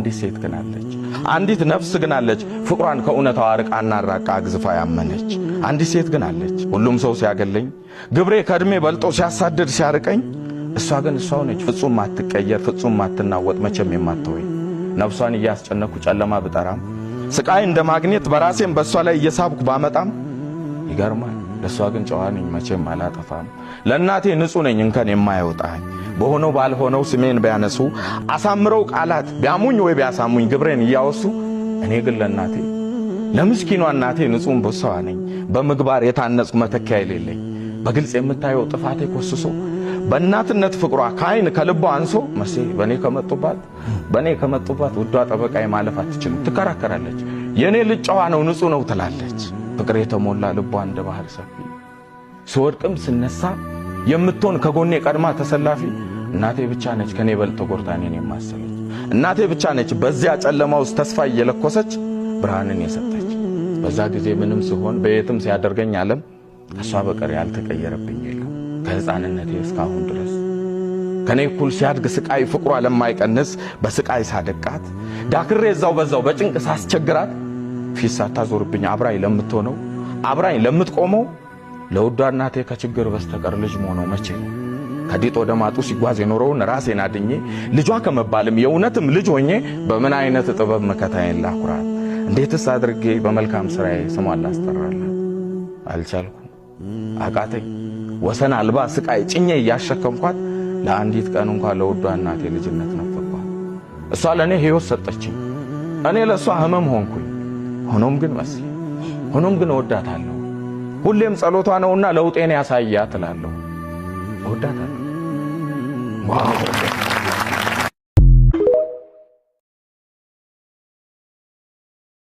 አንዲት ሴት ግን አለች፣ አንዲት ነፍስ ግን አለች፣ ፍቅሯን ከእውነታዋ አርቃ አናራቃ አግዝፋ ያመነች አንዲት ሴት ግን አለች። ሁሉም ሰው ሲያገለኝ፣ ግብሬ ከእድሜ በልጦ ሲያሳድድ ሲያርቀኝ፣ እሷ ግን እሷው ነች፣ ፍጹም ማትቀየር፣ ፍጹም ማትናወጥ፣ መቼም የማትወኝ። ነፍሷን እያስጨነኩ ጨለማ ብጠራም፣ ስቃይ እንደ ማግኔት በራሴም በእሷ ላይ እየሳብኩ ባመጣም፣ ይገርማል፣ ለእሷ ግን ጨዋ ነኝ፣ መቼም አላጠፋም። ለእናቴ ንጹሕ ነኝ፣ እንከን የማይወጣኝ። በሆነው ባልሆነው ስሜን ቢያነሱ፣ አሳምረው ቃላት ቢያሙኝ ወይ ቢያሳሙኝ፣ ግብሬን እያወሱ፣ እኔ ግን ለእናቴ፣ ለምስኪኗ እናቴ ንጹሕ እንቦሳዋ ነኝ፣ በምግባር የታነጽኩ መተኪያ የሌለኝ። በግልጽ የምታየው ጥፋቴ ኮስሶ፣ በእናትነት ፍቅሯ ከአይን ከልቧ አንሶ፣ መሴ በእኔ ከመጡባት ውዷ ጠበቃዬ ማለፍ አትችልም። ትከራከራለች። የእኔ ልጅ ጨዋ ነው፣ ንጹሕ ነው ትላለች። ፍቅር የተሞላ ልቧ እንደ ባህር ሰፊ፣ ስወድቅም ስነሳ የምትሆን ከጎኔ ቀድማ ተሰላፊ እናቴ ብቻ ነች ከኔ በልጥ ተጎድታ እኔን የማሰለች። እናቴ ብቻ ነች በዚያ ጨለማ ውስጥ ተስፋ እየለኮሰች ብርሃንን የሰጠች። በዛ ጊዜ ምንም ስሆን፣ በየትም ሲያደርገኝ ዓለም፣ ከእሷ በቀር ያልተቀየረብኝ የለም። ከሕፃንነቴ እስካሁን ድረስ ከኔ እኩል ሲያድግ ስቃይ ፍቅሯ ለማይቀንስ፣ በስቃይ ሳደቃት ዳክሬ እዛው በዛው በጭንቅ ሳስቸግራት ፊት ሳታዞርብኝ አብራኝ ለምትሆነው፣ አብራኝ ለምትቆመው ለውዷ እናቴ ከችግር በስተቀር ልጅ መሆነው መቼ ነው? ከዲጥ ወደ ማጡ ሲጓዝ የኖረውን ራሴን አድኜ፣ ልጇ ከመባልም የእውነትም ልጅ ሆኜ፣ በምን አይነት ጥበብ መከታዬን ላኩራት? እንዴትስ አድርጌ በመልካም ስራዬ ስሟን ላስጠራላት? አልቻልኩም፣ አቃተኝ። ወሰን አልባ ስቃይ ጭኜ እያሸከምኳት ለአንዲት ቀን እንኳን ለውዷ እናቴ ልጅነት ነፈኳት። እሷ ለእኔ ሕይወት ሰጠችኝ፣ እኔ ለእሷ ህመም ሆንኩኝ። ሆኖም ግን መሲ፣ ሆኖም ግን እወዳታለሁ። ሁሌም ጸሎቷ ነውና ለውጤን ያሳያት እላለሁ። እወዳታለሁ። Wow!